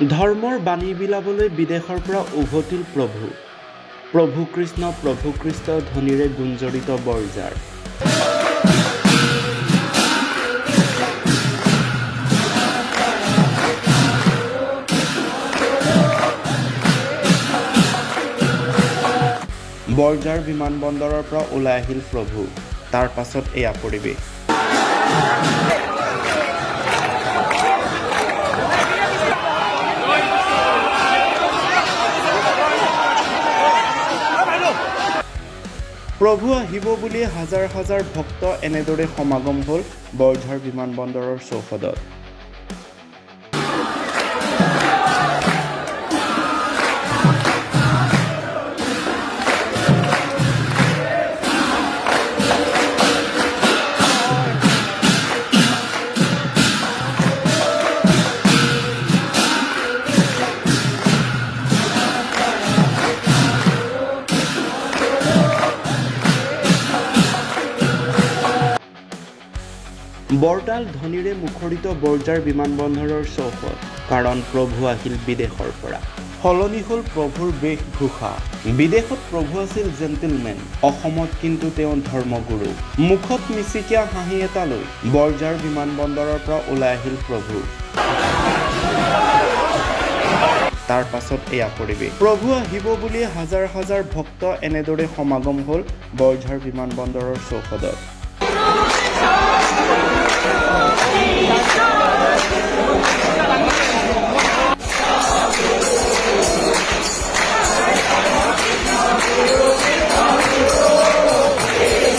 ধৰ্মৰ বাণী বিলাবলৈ বিদেশৰ পৰা উভতিল প্ৰভু। প্ৰভু কৃষ্ণ, প্ৰভু কৃষ্ণ ধ্বনিৰে গুঞ্জৰিত বৰঝাৰ। বৰঝাৰ বিমানবন্দৰৰ পৰা ওলাই আহিল প্ৰভু। তাৰ পাছত এয়া পৰিৱেশ। প্ৰভু আহিব বুলিয়ে হাজাৰ হাজাৰ ভক্ত এনেদৰে সমাগম হ'ল বৰঝাৰ বিমানবন্দৰৰ চৌহদত। বৰতাল ধ্বনিৰে মুখৰিত বৰঝাৰ বিমানবন্দৰৰ চৌহদ। কাৰণ প্ৰভু আহিল বিদেশৰ পৰা। সলনি হ'ল প্ৰভুৰ বেশভূষা। বিদেশত প্ৰভু আছিল জেণ্টেলমেন, অসমত কিন্তু তেওঁ ধৰ্মগুৰু। মুখত মিচিকীয়া হাঁহি এটা লৈ বৰঝাৰ বিমানবন্দৰৰ পৰা ওলাই আহিল প্ৰভু। তাৰ পাছত এয়া পৰিৱেশ। প্ৰভু আহিব বুলিয়ে হাজাৰ হাজাৰ ভক্ত এনেদৰে সমাগম হ'ল বৰঝাৰ বিমানবন্দৰৰ চৌহদত।